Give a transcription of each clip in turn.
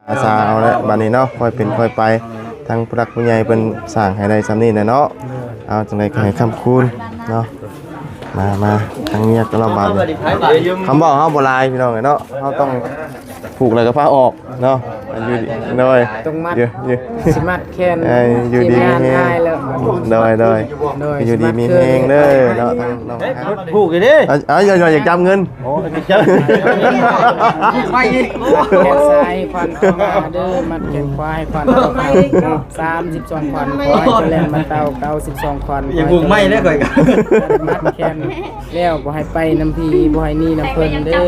ອາສາເອົາແຫຼະບາດນີ້ເນາະ ຄ່ອຍເປັນຄ່ອຍໄປ ທາງຜູ້ຫຼັກຜູ້ໃຫຍ່ເພິ່ນສ້າງໃຫ້ໄດ້ສ່ຳນີ້ແຫຼະເນາະ. ເອົາ ຈັ່ງໃດກໍໃຫ້ຄ້ຳຄູນເນາະ. ມາ ມາ ທາງເມຍກໍລະບາດນີ້ ຄຳເວົ້າເຮົາບໍ່ຫຼາຍພີ່ນ້ອງເອີຍເນາະ ເຮົາຕ້ອງຜູກແລ້ວກໍພາອອກເນາະ. ຢູ່ດີ ໂດຍ ຕ້ອງມັດ ຢູ່ ຢູ່ ຊິມັດແຂນ ເອີ ຢູ່ດີມີແຮງ ໂດຍ ໂດຍ ໂດຍ ຢູ່ດີມີແຮງເດີເນາະ ທາງນ້ອງ ຜູກຢູ່ເດ້. ເອົາ ເອົາ ຢ່າ ຢ່າ ຢ່າຈັບເງິນ. ໂອ້ ໄປອີກ ແຂນຊ້າຍຂວັນເຂົ້າມາເດີ ມັດແຂນຂວາໃຫ້ຂວັນເຂົ້າມາ ສາມສິບສອງຂວັນ ຂໍໃຫ້ເຈົ້າແລ່ນມາເຕົ້າ ເກົ້າສິບສອງຂວັນ ຢ່າບຸກໄມ້ເດີຂ້ອຍ ມັດແຂນແລ້ວບໍ່ໃຫ້ໄປນຳຜີ ບໍ່ໃຫ້ໜີນຳເພິ່ນເດີ.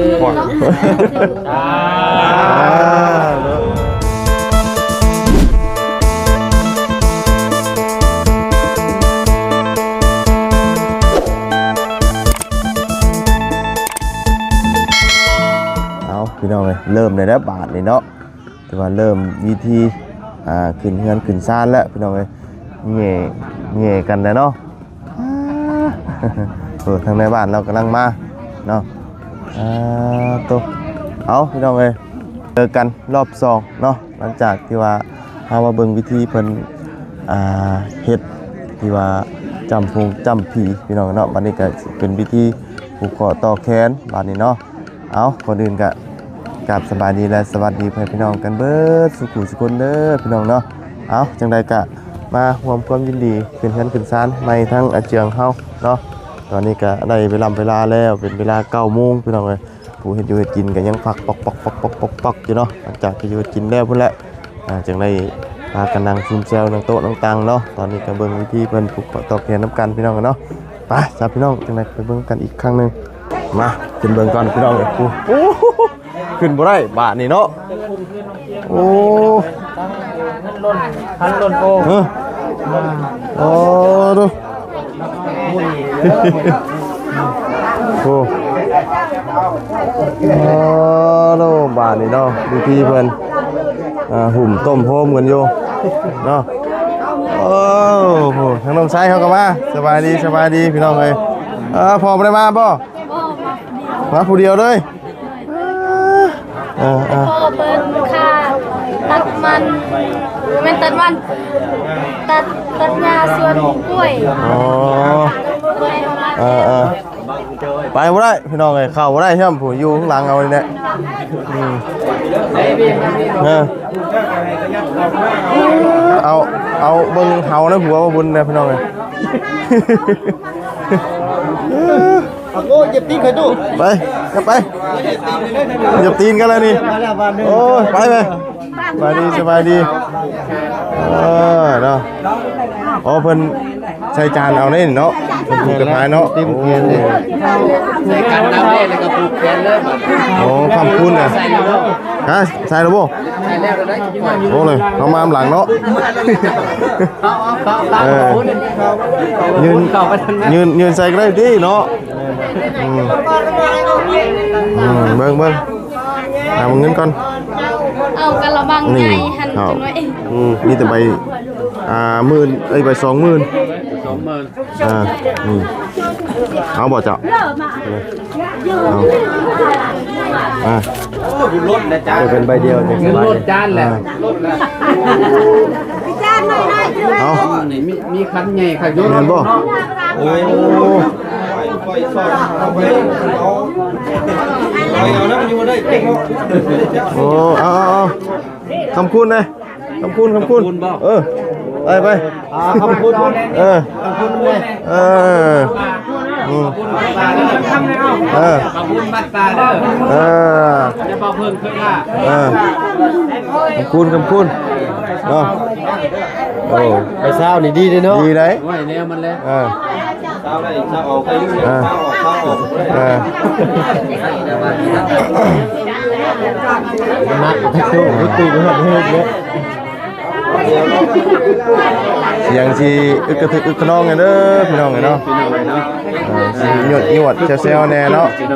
ເອົາ ພີ່ນ້ອງເອີຍ ເລີ່ມໄດ້ແລ້ວບາດນີ້ເນາະ ຖືວ່າເລີ່ມວິທີ ອ່າ ຂຶ້ນເຮືອນຂຶ້ນຊານແລ້ວພີ່ນ້ອງເອີຍ ແຫຍ່ ແຫຍ່ກັນແລ້ວເນາະ. ເອີ ທາງໃນບ້ານລາວກຳລັງມາເນາະ. ອ່າ ໂຕ ເອົາ ພີ່ນ້ອງເອີຍ ເຈີກັນລອບສອງເນາະ ຫຼັງຈາກທີ່ວ່າເຮົາມາເບິ່ງວິທີເພິ່ນ ອ່າ ເຮັດ ທີ່ວ່າຈ້ຳພົງຈ້ຳຜີພີ່ນ້ອງເນາະ. ບາດນີ້ກໍເປັນພິທີຜູກຂໍ້ຕໍ່ແຂນບາດນີ້ເນາະ. ເອົາ ກ່ອນອື່ນກະກາບສະບາຍດີ ແລະ ສະຫວັດດີພໍ່ແມ່ພີ່ນ້ອງກັນເບິດສູ່ຜູ້ສູ່ຄົນເດີພີ່ນ້ອງເນາະ. ເອົາ ຈັ່ງໃດກະມາຮ່ວມຄວາມຍິນດີຂຶ້ນເຮືອນຂຶ້ນຊານໃໝ່ທາງອາເຈືອງເຮົາເນາະ. ຕອນນີ້ກະໄດ້ເວລາເວລາແລ້ວ ເປັນເວລາເກົ້າໂມງພີ່ນ້ອງເອີຍ ຜູ້ເຮັດຢູ່ເຮັດກິນກໍຍັງພັກປອກໆໆໆຢູ່ເນາະ. ຫຼັງຈາກທີ່ຢູ່ເຮັດກິນແລ້ວພຸ້ນແຫຼະ ອ່າ ຈຶ່ງໄດ້ພາກັນນັ່ງຊຸມແຊວນັ່ງໂຕະນັ່ງຕັ່ງເນາະ. ຕອນນີ້ກໍເບິ່ງວິທີເພິ່ນຜູກຕໍ່ແຂນນຳກັນພີ່ນ້ອງເນາະ. ໄປຊະພີ່ນ້ອງ ຈັ່ງໃດໄປເບິ່ງກັນອີກຄັ້ງໜຶ່ງ. ມາຂຶ້ນເບິ່ງກ່ອນພີ່ນ້ອງເອີຍ. ໂອ້ ໂອ້ ຂຶ້ນບໍ່ໄດ້ບາດນີ້ເນາະ. ໂອ້ ຄັນລົ້ນໂອ້ ເອີ ໂອ້ ດູ ໂອ້ ໂອ້ ບາດນີ້ເນາະ ວິທີເພິ່ນ ອ່າ ຫຸ້ມຕົ້ມໂຮມກັນຢູ່ເນາະ. ໂອ້ໂຫ ທາງນ້ອງຊາຍເຮົາກໍມາ. ສະບາຍດີ ສະບາຍດີພີ່ນ້ອງເອີຍ. ເອີ ພໍ່ບໍ່ໄດ້ມາບໍ່? ມາຜູ້ດຽວເລີຍ. ເອີ ເອີ ພໍ່ເພິ່ນຄ່າຕັດມັນ ແມ່ນຕັດມັນ ຕັດ ຕັດຫຍ້າສວນກ້ວຍ. ອໍ ເອີ ເອີ ໄປບໍ່ໄດ້ພີ່ນ້ອງເອີຍ ເຂົ້າບໍ່ໄດ້ຊ້ຳ ຜູ້ຢູ່ຂ້າງຫຼັງເຮົານີ້ແຫຼະ. ອືມ ເອີ ເອົາ ເອົາເບິ່ງເຮົາໃນຫົວບໍ່ບຸນແດ່ພີ່ນ້ອງເອີຍ. ໂອ້ຍ ຢຽບຕີນຂ້ອຍດູ ໄປ ກັບໄປ ຢຽບຕີນກັນແລ້ວນີ້. ໂອ້ຍ ໄປ ໄປ ສະບາຍດີ ສະບາຍດີ. ເອີ ເນາະ ອໍ ເພິ່ນໃສ່ຈານເອົາເດ້ເນາະ ເພິ່ນຜູກກະພາຍເນາະ. ໂອ້ ໃສ່ກັນເອົາເດ້ ແລ້ວກໍຜູກແຂນເລີຍ. ໂອ້ ຄຳຄູນນະ ຮະ ໃສ່ແລ້ວບໍ່? ໂອ້ຍ ເຮົາມານຳຫຼັງເນາະ. ເອີ ຍື່ນ ຍື່ນ ຍື່ນໃສ່ກໍໄດ້ຕິເນາະ. ອືມ ອືມ ເບິ່ງ ເບິ່ງ ຫາເງິນກ່ອນ. ເອົາກະລະມັງໃຫຍ່ຫັ້ນ ນີ້ ຈັ່ງໜ້ອຍ. ອືມ ມີແຕ່ໃບ ອ່າ ໝື່ນ ເອີຍ ໃບສອງໝື່ນ ສອງໝື່ນ. ອ່າ ນີ້ ເອົາບໍ່ເຈົ້າ? ເອົາ ອ່າ ລົດແລ້ວຈ້າ ຈະເປັນໃບດຽວຈັ່ງສະບາຍ. ລົດຈານແຫຼະ ອ່າ ລົດແລ້ວ ເອົາ ນີ້ມີ ມີຄັນໃຫຍ່ຄັນຢູ່ ແມ່ນບໍ່? ໂອ້ ໂອ້ ເອົາ ເອົາ ເອົາ ຄຳຄູນເດ້. ຄຳຄູນ ຄຳຄູນ ຄຳຄູນບໍ່? ເອີ ໄປ ໄປ ອ່າ ຄຳຄູນ ເອີ ຄຳຄູນເດ້ ເອີ ອືມ ເອີ ຄຳຄູນບັດຕາເດີ ເອີ ຈະບໍ່ເພີ່ມຂຶ້ນລະ ເອີ ຄຳຄູນ ຄຳຄູນເນາະ. ໂອ້ ໄປເຊົ້ານີ້ດີເດ້ເນາະ ດີໄດ໋ ໂອ້ຍ ແນວມັນແຫຼະ ເອີ. ເອີ ເອີ ມັນໜັກ ສຽງຊິອຶກກະທຶກອຶກຂະນອງແດ່ເດີພີ່ນ້ອງເອີຍເນາະ. ເອີ ຊິຍວດໆແຊວໆແດ່ເນາະ. ໂ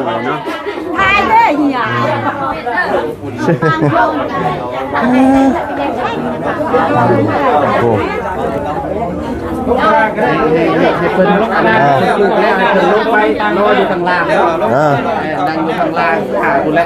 ອ້ ເພິ່ນລົງ ອ່າ ເພິ່ນລົງໄປນອນຢູ່ຂ້າງລ່າງເນາະ. ອ່າ ເອີ ນັ່ງຢູ່ຂ້າງລ່າງ ຫາພຸ້ນແຫຼະ.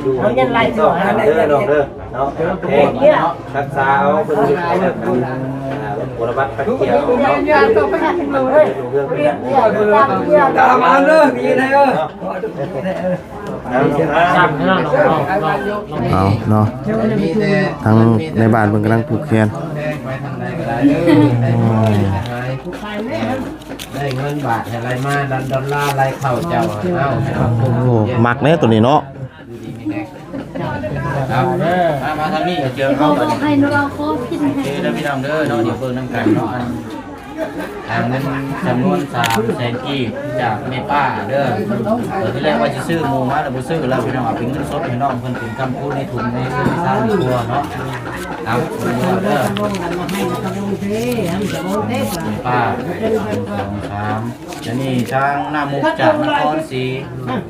ຢູ່ ເຮົາຍັງໄລ່ຕົວ ເດີນ້ອງເດີເນາະ ແພງເນາະ ຮັກສາເອົາເພິ່ນຢູ່ໃນນັ້ນ ອ່າ ບົວລະບັດປັກກຽວເນາະ ເຮືອນເປັນຫຍັງ ຕາມມາເດີ ມີໄດເອີ ເອົາເນາະ ທາງໃນບ້ານເພິ່ນກຳລັງຜູກແຂນ ໄດ້ເງິນບາດໃຫ້ໄຫຼມາ ດອນ ດອນລາໄຫຼເຂົ້າເຈົ້າ ເອົາ ໂອ້ ມັກແດ່ໂຕນີ້ເນາະ ຢູ່ດີມີແຮງ ເອົາ ມາ ມາທາງນີ້ ເຈີເຮົາບັດນີ້ ໂອເຄເດີພີ່ນ້ອງເດີເນາະ ດຽວເບິ່ງນຳກັນເນາະ ອັນ ອ່າ ເງິນຈຳນວນສາມແສນກີບຈາກແມ່ປ້າເດີ ເອີ ທີແລກວ່າຊິຊື້ໝູມາແລ້ວບໍ່ຊື້ແລ້ວ ພີ່ນ້ອງ ເອົາເປັນເງິນສົດໃຫ້ນ້ອງເພິ່ນເປັນຄຳຄູນໃນທຸງໃນເຮືອນໃນຊານໃນຄົວເນາະ ເອົາ ເດີ ແມ່ປ້າ ໜຶ່ງ ສອງ ສາມ ອັນນີ້ທາງນ້າມຸກຈາກນະຄອນສີ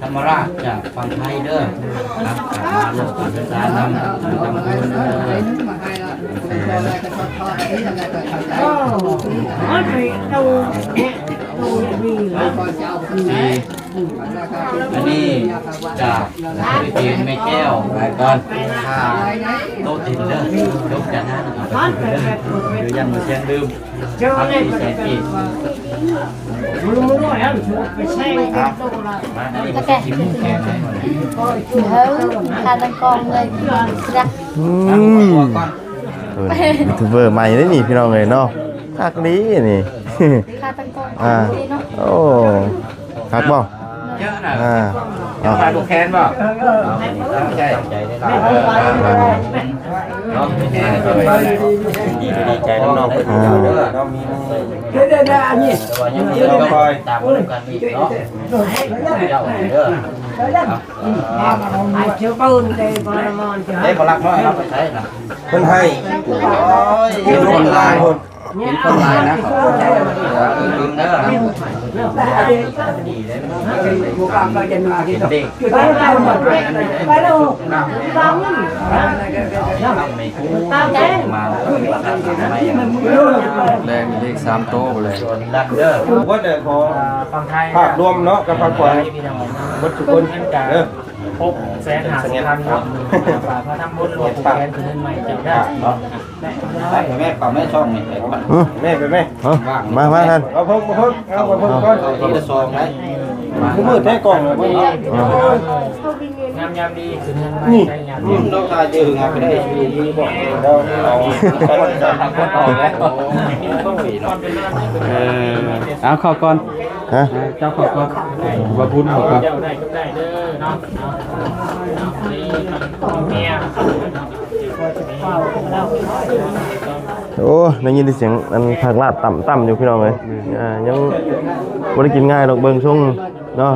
ທຳມະລາດ ຈາກຝັ່ງໄທເດີ ນຳກັບມາຮ່ວມບຸນຮ່ວມທານນຳ ທຳບຸນເດີ ອັນນີ້ຈາກ ອ່າ ພີ່ແມ່ແກ້ວ ໄປກ່ອນ ອ່າ ໂຕະເຕັມເດີ ຍົກຈາກນັ້ນເອົາໄປເດີ ດຽວຢ້ານໝູ່ຊຽງລືມ ພັນສີ່ແສນກີບ ມາອັນນີ້ ເອີ ຄາຕັ້ງກ້ອງເລີຍ ອືມ ເອີ ຢູທູບເບີໃໝ່ເດ້ນີ້ ພີ່ນ້ອງເອີຍເນາະ ຄັກດີນີ້ ຄາຕັ້ງກ້ອງ ອ່າ ດີເນາະ ໂອ້ ຄັກບໍ່? ເຈີນະ ອ່າ ເຈົ້າຂາຍຜູກແຂນບໍ່? ເອົາ ໃຈ ໃຈໄດ້ຫຼາຍເນາະ ດີໃຈນຳນ້ອງເພິ່ນເດີເນາະ ມີ ເດີໆ ອັນນີ້ ແຕ່ວ່າຍັງມີ ເດີໆ ຕາມກັນອີກເນາະ ເຈົ້າເດີ ເດ້ ບໍ່ລັກນ້ອຍເອົາໄປໃຊ້ນະ ເພິ່ນໃຫ້ ໂອ້ຍ ເປັນຄົນລາວ ເປັນຄົນລາວນະ ເອີ ເດີ ດີເດ້ ເປັນເດັກ ແລກເລກສາມໂຕພຸ້ນແຫຼະ ເບິດແລ້ວຂອງ ອ່າ ຝັ່ງໄທ ພາບລວມເນາະ ກັບພັກຜ່ອນ ເບິດທຸກຄົນເດີ ຫົກແສນຫ້າສິບພັນເນາະ ຝາກມາທຳບຸນ ລວມຜູກແຂນຄືນເງິນໃໝ່ເຈົ້າເດີ ເນາະ ໄປແມ່ ເຂົ້າແມ່ຊ່ອງນີ້ ອືມ ແມ່ ໄປແມ່ ເອົ້າ ມາ ມາທ່ານ ເອົາເພິ່ນ ເອົາເພິ່ນ ເອົາເພິ່ນກ່ອນ ເອົາທີລະຊອງໄດ້ ຄືມືແທ້ກ້ອງເນາະ ງາມຍາມດີ ຄືເຮືອນໃໝ່ ນີ້ ໃຊ້ຍາມດີ ອືມ ເນາະ ຖ້າເຈີງານກໍໄດ້ ດີໆ ບອກເຮົາ ເອົາ ເອົາ ເອີ ເອົາເຂົ້າກ່ອນ ຮະ ເຈົ້າເຂົ້າກ່ອນ ວ່າບຸນເຂົ້າກ່ອນ ເຈົ້າໄດ້ກໍໄດ້ເດີເນາະ ເມຍ ໂອ້ ໄດ້ຍິນແຕ່ສຽງອັນຜັກລາບຕ່ຳໆຢູ່ພີ່ນ້ອງເອີຍ ອ່າ ຍັງບໍ່ໄດ້ກິນງ່າຍດອກ ເບິ່ງຊົງເນາະ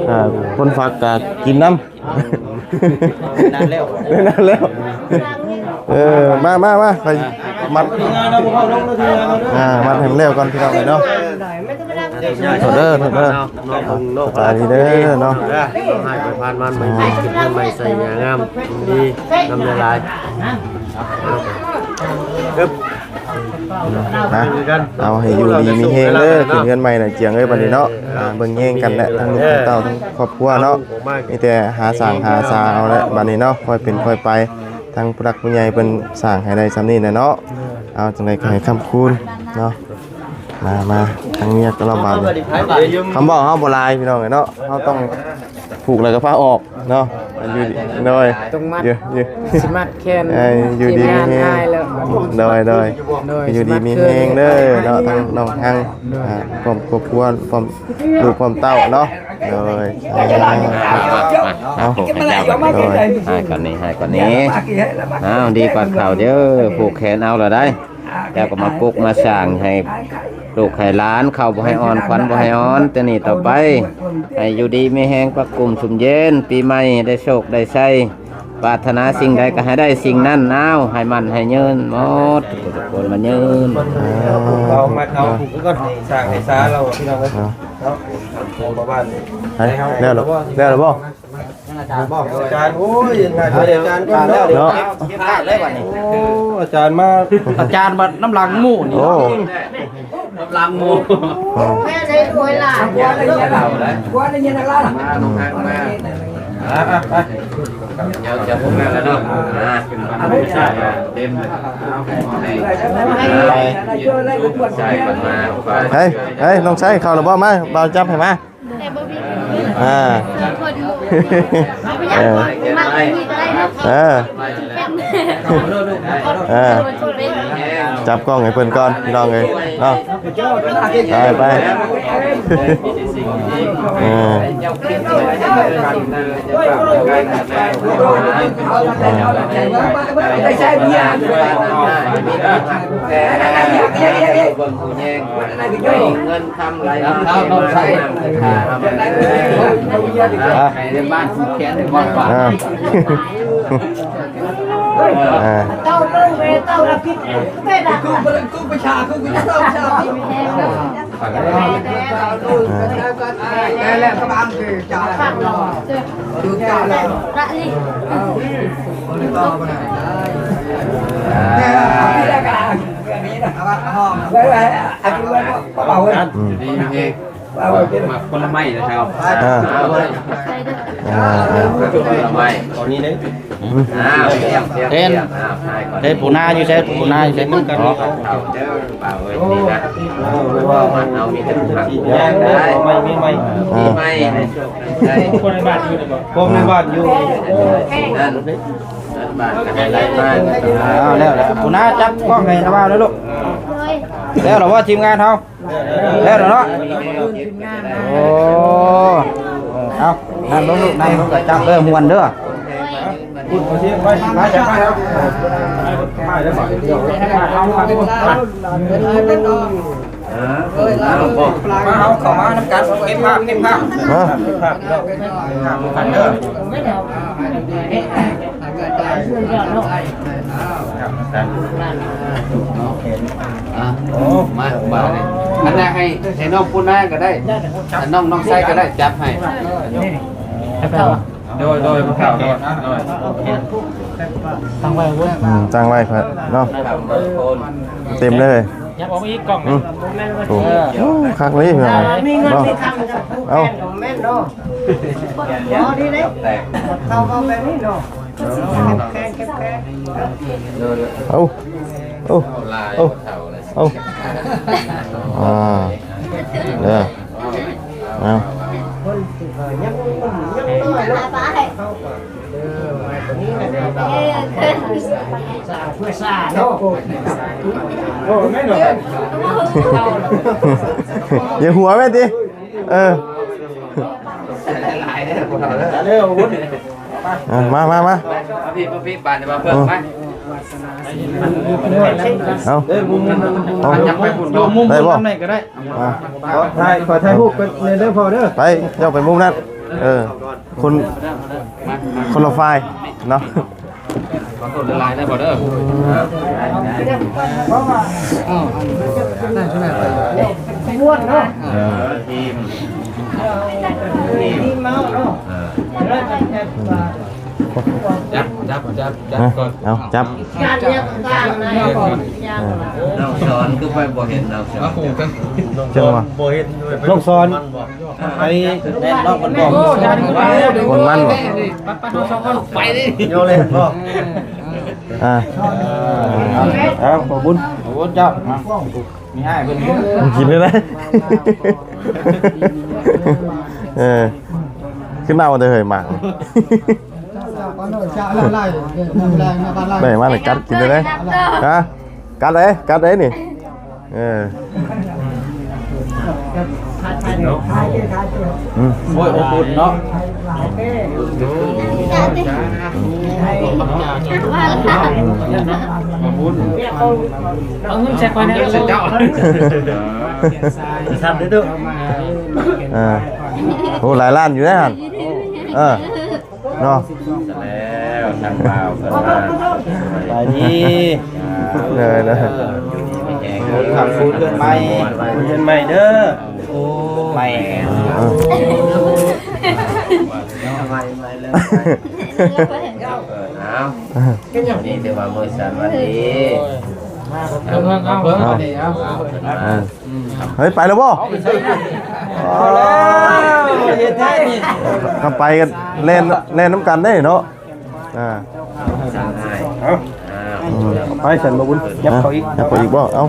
ອ່າ ຄົນຝັກກະກິນນຳ ນັ້ນແລ້ວ ນັ້ນແລ້ວ ເອີ ມາ ມາ ມາ ໄປມັດ ອ່າ ມັດໃຫ້ມັນແລ້ວກ່ອນພີ່ນ້ອງເອີຍເນາະ ໂທດເດີ ໂທດເດີ ສະບາຍດີເດີເນາະ ໃຫ້ໄປຜ່ານມາໃໝ່ ຂຶ້ນເຮືອນໃໝ່ໃສ່ຫຍ້າງາມ ດີນຳຫຼາຍໆ ຮຶບ ນະ ເອົາໃຫ້ຢູ່ດີມີແຮງເດີ ຂຶ້ນເຮືອນໃໝ່ນະຈຽງເອີຍ ບັດນີ້ເນາະ ອ່າ ເບິ່ງແຍງກັນແຫຼະ ທັງລູກທັງເຕົ້າ ທັງຄອບຄົວເນາະ ມີແຕ່ຫາສ້າງຫາສາເອົາແຫຼະ ບັດນີ້ເນາະ ຄ່ອຍເປັນຄ່ອຍໄປ ທາງຜູ້ຫຼັກຜູ້ໃຫຍ່ເພິ່ນສ້າງໃຫ້ໄດ້ສ່ຳນີ້ແຫຼະເນາະ ເອົາ ຈັ່ງໃດກໍໃຫ້ຄ້ຳຄູນເນາະ ມາ ມາ ທາງເມຍກໍລະບາດນີ້ ຄຳເວົ້າເຮົາບໍ່ຫຼາຍພີ່ນ້ອງເອີຍເນາະ ເຮົາຕ້ອງຜູກແລ້ວກໍພາອອກເນາະ ຢູ່ດີ ໂດຍ ຕ້ອງມັດ ຢູ່ ຢູ່ ຊິມັດແຂນ ເອີ ຢູ່ດີມີແຮງ ທີມງານອ້າຍແລ້ວ ໂດຍ ໂດຍ ໂດຍ ຢູ່ດີມີແຮງເດີເນາະ ທັງນ້ອງທັງ ອ່າ ຄອບຄົວ ຄອບ ລູກຄອບເຕົ້າເນາະ ໂດຍ ເອົາ ໃຫ້ກ່ອນນີ້ ໃຫ້ກ່ອນນີ້ ເອົາ ດີກວ່າເກົ່າເດີ ຜູກແຂນເອົາລະໄດ ແລ້ວກໍມາປຸກມາສ້າງໃຫ້ລູກໃຫ້ຫຼານ ເຂົ້າບໍ່ໃຫ້ອ່ອນ ຂວັນບໍ່ໃຫ້ອ່ອນ ແຕ່ນີ້ຕໍ່ໄປ ໃຫ້ຢູ່ດີມີແຮງ ປະກຸ້ມຊຸ່ມເຢັນ ປີໃໝ່ໃຫ້ໄດ້ໂຊກໄດ້ໄຊ ປາດຖະໜາສິ່ງໃດກໍໃຫ້ໄດ້ສິ່ງນັ້ນ ເອົາ ໃຫ້ໝັ້ນໃຫ້ຍືນໝົດ ທຸກຄົນມາຍືນ ເອົາ ມາເອົາ ຜູ້ກ່ອນ ສ້າງໃຫ້ສາລາວ ພີ່ນ້ອງເອີຍ ເນາະ ເນາະ ພໍ່ບ້ານ ແລ້ວ ແລ້ວບໍ່? ອາຈານ ໂອ້ຍ ອາຈານກ່ອນເນາະ ເນາະ ເກັບຂາດເລີຍບັດນີ້ ໂອ້ ອາຈານມາ ອາຈານບັດນຳຫຼັງໝູ່ນີ້ ໂອ້ ນຳຫຼັງໝູ່ ແມ່ໄດ້ດ້ວຍຫຼານ ມາ ມາ ມາ ໄປ ເຈົ້າ ເຈົ້າ ພວກນັ້ນລະເນາະ ອ່າ ເຕັມເລີຍ ໃຫ້ ໃຫ້ ໃຫ້ນ້ອງໄຊເຂົ້າລະບໍ່? ມາ ບ່າວຈັບໃຫ້ມາ ແຕ່ບໍ່ມີ ອ່າ ເອີ ເອີ ເອີ ຈັບກ້ອງໃຫ້ເພິ່ນກ່ອນ ພີ່ນ້ອງເອີຍເນາະ ໄປ ໄປ ເອີ ເບິ່ງຜູ້ແຍງ ເງິນຄຳໄຫຼມາເທມາ ອ່າ ໃຫ້ເລື່ອງບ້ານຜູກແຂນໃຫ້ໝົດ ອ່າ ອ່າ ເຕົ້າເບິ່ງແມ່ເຕົ້າລະຜິດ ເປັນລະ ກູປະຊາ ກູປະຊາ ກູປະຊາ ແລ້ວກະບາງຄືຈາ ອືມ ມາຄົນລະໄມ້ນະເຈົ້າ ອ່າ ອ່າ ຄົນລະໄມ້ ຕອນນີ້ເດ້ ອືມ ເດ້ ຜູ້ນາຢູ່ໃສ? ຜູ້ນາຢູ່ໃສ? ນຳກັນ ເອີ ເອົາ ເອີ ນີ້ນະ ເອີ ເອົາ ມີແຕ່ຜູ້ຮັກຜູ້ແພງໄດ້ ໄມ້ ມີໄມ້ ມີໄມ້ໃຫ້ໂຊກໃຫ້ໄຊ ຄົນໃນບ້ານຢູ່ນີ້ບໍ່? ຄົນໃນບ້ານຢູ່ ນັ້ນ ບ້ານກະໄດ້ໄລ່ມາ ເອົາ ແລ້ວ ແລ້ວ ຜູ້ນາຈັບກ້ອງໃຫ້ລາວເດີ້ລູກ ແລ້ວລະບໍ່? ທີມງານເຮົາ ແລ້ວເນາະ ໂອ້ ເອົາ ນັ່ງລົງລູກ ນັ່ງລົງ ຈັບເດີ ມ່ວນເດີ ມາ ເຮົາເຂົ້າມານຳກັນ ເກັບພາບ ເກັບພາບ ເກັບພາບນຳກັນເດີ ອ່ະ ໂອ້ ມາ ມາເລີຍ ອັນນັ້ນໃຫ້ ໃຫ້ນ້ອງປູນາກະໄດ້ ອັນນ້ອງ ນ້ອງໄຊກະໄດ້ ຈັບໃຫ້ ໂດຍ ໂດຍ ພໍ່ເຖົ້າ ໂດຍ ຕັ້ງໄວ້ເນາະ ອືມ ຕັ້ງໄວ້ເນາະ ເຕັມເລີຍ ຍັບອອກມາອີກກ້ອງ ອືມ ໂອ້ ຄັກເລີຍ ເອົາ ເອົາ ແມ່ນເນາະ ເອົາດີເດ້ ເຂົ້າ ເຂົ້າແບບນີ້ເນາະ ເອົາ ເອົາ ເອົາ ເອົາ ອ່າ ເດີ ເອົາ ຢ່າຫົວແມ່ນຕິ ເອີ ເດີ ອ່ະ ມາ ມາ ມາ ມາ ມາພີ້ ມາພີ້ ບາດນີ້ມາເພີ່ມ ເອີ ໄປ ເອົາ ເອົາ ໄດ້ບໍ່? ອ່ະ ຂໍຖ່າຍ ຂໍຖ່າຍຮູບກັນແດ່ເດີພໍ່ເດີ ໄປ ເຈົ້າໄປມຸມນັ້ນ ເອີ ຄົນ ຄົນລະຝ່າຍເນາະ ຂໍໂທດຫຼາຍໆເດີພໍ່ເດີ ເອີ ທີມ ທີມເຮົາເນາະ ເອີ ຈັບ ຈັບ ຈັບ ຈັບກ່ອນ ເອົາ ຈັບ ນ້ອງສອນຄືໄປບໍ່ເຫັນນ້ອງສອນ ຈັ່ງຫວະ ບໍ່ເຫັນ ນ້ອງສອນ ອັນນີ້ແມ່ນນ້ອງເພິ່ນບອກ ຄົນມັນບໍ່ ໄປເລີຍ ໂຍເລນບໍ່ ອ່າ ເອົາ ເອົາ ຂອບຄຸນ ຂອບຄຸນເຈົ້າ ມີອ້າຍເພິ່ນ ມັນກິນໄດ້ ເອີ ຂຶ້ນເອົາແຕ່ເຮີຍໝາກ ໄດ້ມາແລ້ວກັດກິນໄດ້ ຮະ ກັດເດ້ ກັດເດ້ນີ້ ເອີ ອືມ ໂອ້ຍ ອົບອຸ່ນເນາະ ເອົາເງິນໃສ່ຂ້ອຍແດ່ ເຈົ້າ ເອີ ໂອ້ ຫຼາຍລ້ານຢູ່ເດ້ຫັ້ນ ເອີ ເນາະ ແລ້ວທາງບ່າວເພິ່ນມາ ສະບາຍດີ ເດີ ເດີ ເອີ ຢູ່ດີມີແຮງ ເດີ ເຮືອນໃໝ່ ເຮືອນໃໝ່ເດີ ໂອ້ ໃໝ່ ເອີ ໃໝ່ ໃໝ່ເລີຍ ເອີ ເອົາ ນີ້ຖືວ່າມື້ສັນວັນດີ ເອົາ ເອົາ ເອົາ ເອີ ເຮີ້ຍ ໄປແລ້ວບໍ່? ເອົາແລ້ວ ເຮັດແທ້ນີ້ ຖ້າໄປກັນແລ່ນ ແລ່ນນຳກັນເດ້ເນາະ ອ່າ ເອົາ ໄປຊັ້ນ ບໍ່ບຸນ ຍັບເຂົ້າອີກ ຍັບເຂົ້າອີກບໍ່? ເອົາ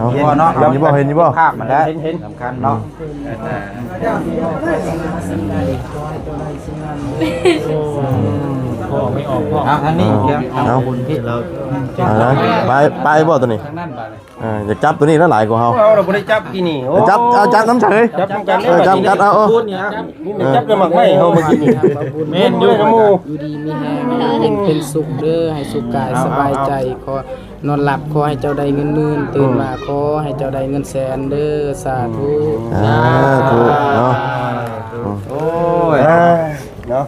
ເອົາ ເຫັນຢູ່ບໍ່? ເຫັນຢູ່ບໍ່? ພາບມັນແຫຼະ ເຫັນ ເຫັນ ສຳຄັນເນາະ. ອືມ ເອົາ ທາງນີ້ ເອົາ ເອົາ ໄປ ໄປບໍ່ໂຕນີ້? ອ່າ ຢາກຈັບໂຕນີ້ຫຼາຍກວ່າເຮົາ ເຮົາລະບໍ່ໄດ້ຈັບກີ້ນີ້. ໂອ້ ຈັບ ເອົາ ຈັບນຳເສີຍ ຈັບນຳກັນເດີ. ເອີ ຈັບກັນ ເອົາ ເອີ ນີ້ນະ ຈັບນຳໝາກໄມ້ເຮົາມື້ກີ້ນີ້. ແມ່ນຢູ່ ຢູ່ດີມີແຮງ ເປັນສຸກເດີ ໃຫ້ສຸກກາຍສະບາຍໃຈ. ຂໍນອນຫຼັບ ຂໍໃຫ້ເຈົ້າໄດ້ເງິນໝື່ນ ຕື່ນມາ ຂໍໃຫ້ເຈົ້າໄດ້ເງິນແສນເດີ. ສາທຸ ສາທຸເນາະ. ໂອ້ຍ ເນາະ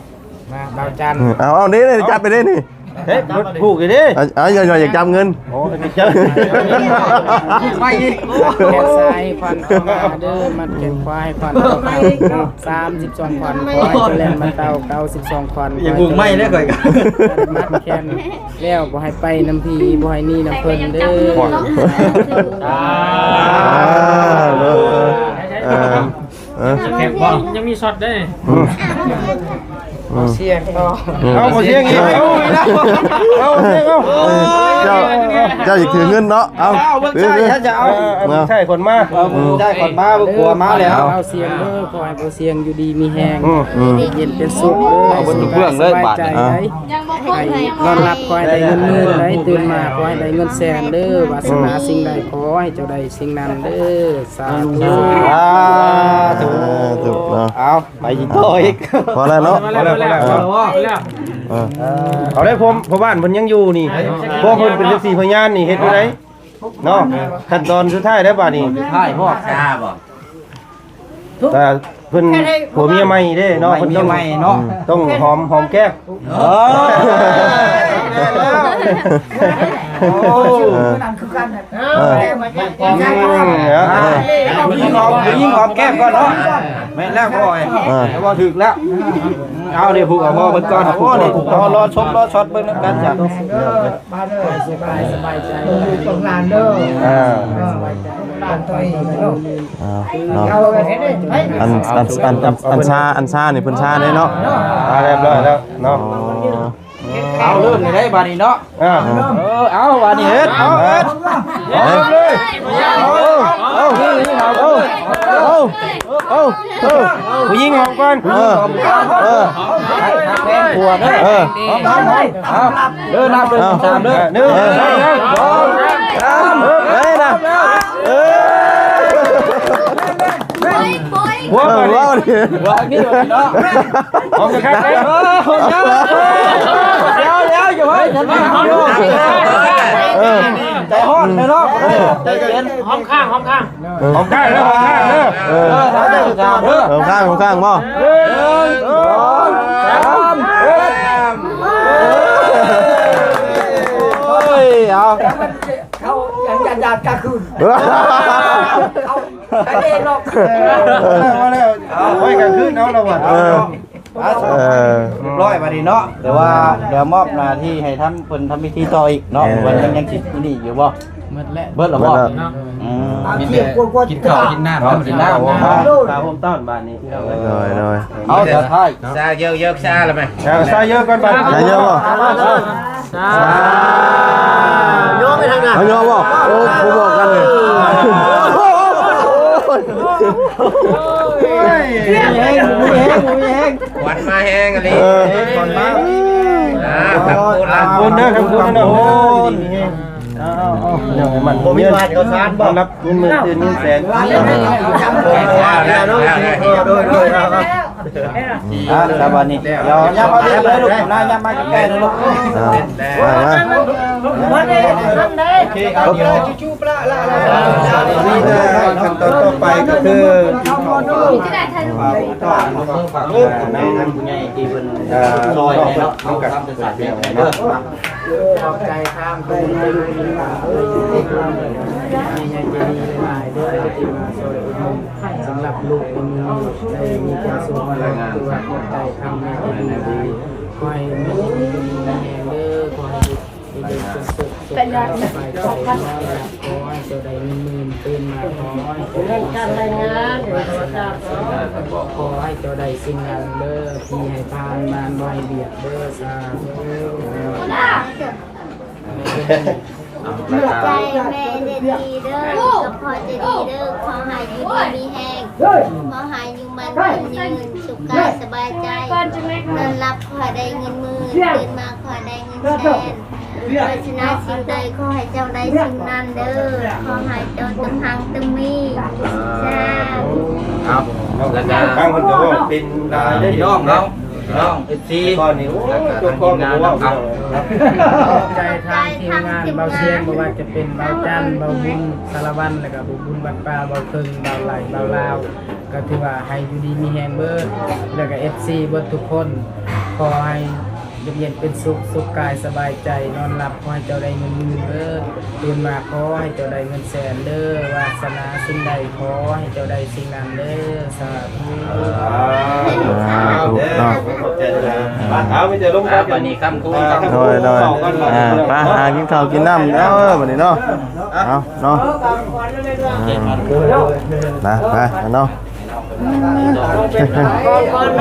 ມາ ບ່າວຈັນ ເອົາ ເອົາ ນີ້ ນີ້ ຈັບໄປເດ້ນີ້. ເຮີ້ຍ ຜູກຢູ່ເດ້. ເອົາ ເອົາ ຢ່າ ຢ່າ ຢ່າຈັບເງິນ. ໂອ້ ຈັບ ໄມ້ອີກ. ແຂນຊ້າຍຂວັນເຂົ້າມາເດີ ມັດແຂນຂວາໃຫ້ຂວັນເຂົ້າມາ. ສາມສິບສອງຂວັນ ຂໍໃຫ້ເຈົ້າແລ່ນມາເຕົ້າ. ເກົ້າສິບສອງຂວັນ ຢ່າຜູກໄມ້ເດີຂ້ອຍກະ. ມັດແຂນແລ້ວ ບໍ່ໃຫ້ໄປນຳຜີ ບໍ່ໃຫ້ໜີນຳເພິ່ນເດີ. ອ່າ ເອີ ເອີ ເອີ ແຂກບໍ່ ຍັງມີຊັອດເດ້. ອືມ ອືມ ເອົາ ເອົາ ເອົາ ເອົາ ເອົາ ເອົາ ເອົາ ເຈົ້າ ເຈົ້າຢາກຖືເງິນເນາະ. ເອົາ ເອົາ ເບິ່ງໃຊ້ ເອົາ ໃຊ້ຄົນມາ ເອົາ ໃຊ້ຄົນມາ ບໍ່ກົວມາແລ້ວ. ເອົາ ເອົາ ສ່ຽງເດີ ຂໍໃຫ້ບໍ່ສ່ຽງຢູ່ດີມີແຮງ ອືມ ເຢັນເປັນສຸກເດີ ເອົາເບິດທຸກເລື່ອງເລີຍບາດນີ້. ຍັງບໍ່ຄົບໃຫ້ນອນຫຼັບ ຂໍໃຫ້ໄດ້ເງິນໝື່ນ ໄດ້ຕື່ນມາ ຂໍໃຫ້ໄດ້ເງິນແສນເດີ. ວາສະໜາສິ່ງໃດ ຂໍໃຫ້ເຈົ້າໄດ້ສິ່ງນັ້ນເດີ. ສາທຸ ສາທຸເນາະ. ເອົາ ໄປອີກຕໍ່ອີກ ພໍແລ້ວເນາະ ພໍແລ້ວ ພໍແລ້ວ ພໍແລ້ວ. ເອີ ເອົາໄດ້ ພໍ່ ພໍ່ບ້ານເພິ່ນຍັງຢູ່ນີ້ ພວກເພິ່ນເປັນສັກຂີພະຍານນີ້ ເຮັດບໍ່ໄດ້ເນາະ. ຂັ້ນຕອນສຸດທ້າຍແລ້ວບາດນີ້ ສຸດທ້າຍ ພໍ່ ເພິ່ນຜົວເມຍໃໝ່ເດ້ເນາະ ເພິ່ນຕ້ອງ ເມຍໃໝ່ເນາະ ອືມ ຕ້ອງຫອມ ຫອມແກ້ມ. ເອີ ໂອ້ ເອີ ຜູ້ຍິງຫອມ ຜູ້ຍິງຫອມແກ້ມກ່ອນເນາະ. ແມ່ນແລ້ວ ພໍ່ເອີຍ ເອີ ເວົ້າຖືກແລ້ວ. ເອົາ ເດ ຜູກເອົາພໍ່ເພິ່ນກ່ອນ. ໂອ້ ເດ ຜູກເອົາ ລໍຊົມ ລໍຊັອດເບິ່ງນຳກັນ ຈ້ະ. ສະບາຍ ສະບາຍໃຈ ລູກຫຼານເດີ. ອ່າ ສະບາຍໃຈ ອ່າ ເນາະ ອັນ ອັນ ອັນ ອັນຊາ ອັນຊານີ້ເພິ່ນຊາແດ່ເນາະ. ອ່າ ຮຽບຮ້ອຍແລ້ວເນາະ. ອໍ ເອົາ ເລີ່ມໄດ້ບາດນີ້ເນາະ. ອ່າ ເອີ ເອົາ ບາດນີ້ເຮັດ ເອົາ ເຮັດ ເອົາເລີຍ ເອົາ ເອົາ ເອົາ ເອົາ ເອົາ ຜູ້ຍິງຫອມກ່ອນ. ເອີ ເອີ ຜົວເດີ ເອີ ເອົາ ເດີ ນັບເດີ ສາມເດີ ໜຶ່ງ ສອງ ສາມ ເອີ ເອີ ນະ ເອີ. ໂອ້ຍ ໂອ້ຍ ຫົວ ເອີ ບໍ່ດີ ເວົ້າດີ ເວົ້າດີເນາະ. ຫອມຄັກເດ້ ເອີ ຫອມຄັກ ດຽວ ດຽວ ຢ່າໄວ້ ເອີ ໃຈຮ້ອນເດີເນາະ ເອີ ໃຈເຢັນ ຫອມຂ້າງ ຫອມຂ້າງ ເອີ ຫອມຂ້າງເດີ ຫອມຂ້າງເດີ. ເອີ ເອີ ສາມເດີ ສາມເດີ ຫອມຂ້າງ ຫອມຂ້າງບໍ່? ໜຶ່ງ ສອງ ສາມ ເອີ ໂອ້ຍ ເອົາ ເຂົາຍັງຢາດໆກາງຄືນ ເຂົາ ໄປເອງເນາະ ເອີ ມາແລ້ວ ໄປກາງຄືນເນາະ ລະຫວັດ ເອີ ອ່າ ເອີ ຮຽບຮ້ອຍບາດນີ້ເນາະ. ແຕ່ວ່າດຽວມອບໜ້າທີ່ໃຫ້ທຳ ເພິ່ນທຳພິທີຕໍ່ອີກເນາະ. ເອີ ເພິ່ນຍັງ ຍັງຊິນີ້ຢູ່ບໍ່? ໝົດແລ້ວ ເບິດແລ້ວບໍ່? ເບິດແລ້ວ ອືມ ມີແຕ່ກິນເຂົ້າກິນນ້ຳ ເຂົ້າກິນນ້ຳ ຕາໂຮມຕ້ອນບາດນີ້ ໂດຍ ໂດຍ ເອົາ ສາເຍີກ ສາເຍີກ ສາລະແມ່ ເອົາ ສາເຍີກກ່ອນບາດ ສາເຍີກບໍ່? ສາ ເອົາ ຍອມໄປທາງນັ້ນ ເອົາ ຍອມບໍ່? ໂອ້ ບໍ່ບອກກັນເລີຍ ໂອ້ຍ ມີແຮງ ມີແຮງ ມີແຮງ ຂວັນມາແຮງອີ່ຫຼີ ເອີ ຂວັນມາ ອ່າ ທຳບຸນ ທຳບຸນເດີ ທຳບຸນເດີ ເອົາ ເອົາ ເອົາ ເອົາ ບໍ່ມີບາດເຂົ້າສານບໍ່? ຮັບເງິນໝື່ນ ຕື່ນເງິນແສນ ໂດຍ ໂດຍ ອ່າ ສະບາຍດີ ດຽວຍ່າງມາເບິ່ງເລີຍລູກ ນາຍ່າງມາໃກ້ໆເລີຍລູກ ອ່າ ມາ ມາ ໂອເຄ ເອົາ ດຽວ ຂັ້ນຕອນຕໍ່ໄປກໍຄື ອ່າ ຜູ້ໃຫຍ່ທີ່ເພິ່ນ ອ່າ ຊ່ອຍເນາະ ເຮົາກໍ ຂອບໃຈທາງຜູ້ໃຫຍ່ໃຈດີຫຼາຍໆເດີ ທີ່ມາຊ່ອຍອຸດໜູນສຳລັບລູກໃນມື້ນີ້ ໄດ້ມີແຕ່ສຸກ ແລະ ຖືວ່າຂອບໃຈທາງຜູ້ໃຫຍ່ໃຈດີ. ຂໍໃຫ້ມີແຮງເດີ ຂໍໃຫ້ຢູ່ເຢັນເປັນສຸກ. ສະບາຍໃຈນອນຫຼັບ ຂໍໃຫ້ເຈົ້າໄດ້ເງິນໝື່ນ ຕື່ນມາຂໍໃຫ້ເຈົ້າໄດ້ເງິນແສນເດີ ວາສະໜາສິ່ງໃດ ຂໍໃຫ້ເຈົ້າໄດ້ສິ່ງນັ້ນເດີ ທີ່ໃຫ້ຜ່ານມາບໍ່ໃຫ້ບຽດເດີ ສາທຸ. ຂອບໃຈແມ່ໃຈດີເດີ ກັບພໍ່ໃຈດີເດີ ຂໍໃຫ້ຢູ່ດີມີແຮງ ຂໍໃຫ້ຢູ່ໝັ້ນຂວັນຍືນ ສຸກກາຍສະບາຍໃຈ ນອນຫຼັບຂໍໃຫ້ໄດ້ເງິນໝື່ນ ຕື່ນມາຂໍໃຫ້ໄດ້ເງິນແສນ ວາສະໜາສິ່ງໃດຂໍໃຫ້ເຈົ້າໄດ້ສິ່ງນັ້ນເດີ ຂໍໃຫ້ເຈົ້າຈົ່ງຮັ່ງຈົ່ງມີ ສາທຸ. ເອົາ ແລ້ວກະທາງເພິ່ນກະເວົ້າເປັນ ອ່າ ພີ່ນ້ອງເຮົາ ພີ່ນ້ອງເອັຟຊີ ກ່ອນນີ້ ໂອ້ຍ ແລ້ວກະທາງທີມງານນຳເຮົາ ຂອບໃຈທາງທີມງານເບົາຊຽງ ບໍ່ວ່າຈະເປັນເບົາຈັນ ເບົາບຸນ ສາລະວັນ ແລ້ວກະບຸນວັດປ່າ ເບົາເຄິ່ງ ເບົາໄຫຼ ເບົາລາວ ກໍຖືວ່າໃຫ້ຢູ່ດີມີແຮງເບີດ ແລ້ວກໍເອັຟຊີເບີດທຸກຄົນ ຂໍໃຫ້ຢູ່ເຢັນເປັນສຸກ ສຸກກາຍສະບາຍໃຈ ນອນຫຼັບຂໍໃຫ້ເຈົ້າໄດ້ເງິນໝື່ນເບີດ ຕື່ນມາຂໍໃຫ້ເຈົ້າໄດ້ເງິນແສນເດີ ວາສະໜາສິ່ງໃດຂໍໃຫ້ເຈົ້າໄດ້ສິ່ງນັ້ນເດີ ສາທຸ. ສາທຸເນາະ ຂອບໃຈຫຼາຍໆ ບາດເອົາມີແຕ່ລົງ ອ່າ ບາດນີ້ຄ່ຳຄູນ ໂດຍໆ ອ່າ ໄປຫາກິນເຂົ້າກິນນ້ຳເດີ ບາດນີ້ເນາະ ເອົາ ເນາະ ອ່າ ໄປ ໄປເນາະ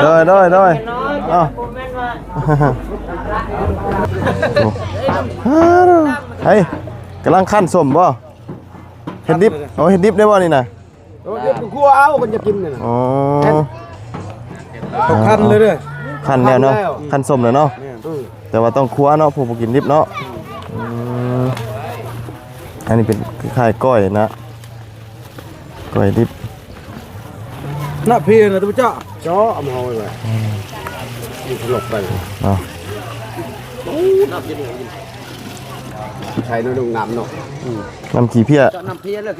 ໂດຍ ໂດຍ ໂດຍ ເອົາ ເຮີ້ຍ ກຳລັງຄັ້ນສົ້ມບໍ່? ເຮັດດິບ ໂອ້ ເຮັດດິບໄດ້ບໍ່ນີ້ນະ? ໂອ້ ເຮັດຄືຄົວເອົາ ຄັນຈະກິນນີ້ນະ ອໍ ເຮັດ ເຂົາຄັ້ນເລີຍເດີ ຄັ້ນແລ້ວເນາະ ຄັ້ນສົ້ມແລ້ວເນາະ ແມ່ນ ແຕ່ວ່າຕ້ອງຄົວເນາະ ຜູ້ບໍ່ກິນດິບເນາະ ອືມ ອັນນີ້ເປັນຄ້າຍໆກ້ອຍນະ ກ້ອຍດິບ ນະ ພີນະ ຕົວເຈາະ ເຈາະເອົາມາເອົາໄວ້ ອືມ ຢູ່ລົກໄປເນາະ ໃສ່ນ້ຳເນາະ ອືມ ນ້ຳຂີ້ເພຍ ເຈາະນ້ຳເພຍເລີຍ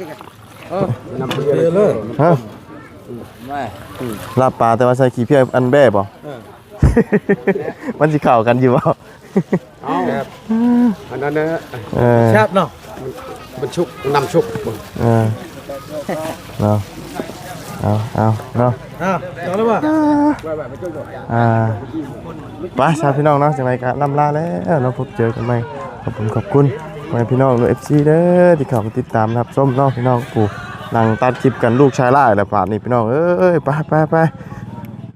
ເອີ ນ້ຳເພຍເລີຍ ຮະ ອືມ ລາບປາແຕ່ວ່າໃສ່ຂີ້ເພຍອັນແບ້ບໍ່? ເອີ ມັນຊິເຂົ້າກັນຢູ່ບໍ່? ເອົາ ອັນນັ້ນນະ ເອີ ແຊບເນາະ ມັນ ມັນສຸກ ນ້ຳສຸກ ເອີ ເນາະ ເອົາ ເອົາ ເນາະ ເອົາ ເອົາແລ້ວບໍ່? ອ່າ ໄປຊະພີ່ນ້ອງເນາະ ຈັ່ງໃດກະລ່ຳລາແລ້ວເນາະ ພົບເຈີກັນໃໝ່ ຂອບຄຸນ ຂອບຄຸນພໍ່ແມ່ພີ່ນ້ອງ ເອັຟຊີເດີ ທີ່ເຂົ້າມາຕິດຕາມຮັບຊົມເນາະ ພີ່ນ້ອງ ຜູ້ນັ່ງຕັດຄລິບກັນ ລູກຊາຍຫຼ້າແລ້ວບາດນີ້ ພີ່ນ້ອງເອີຍ ໄປ ໄປ ໄປ.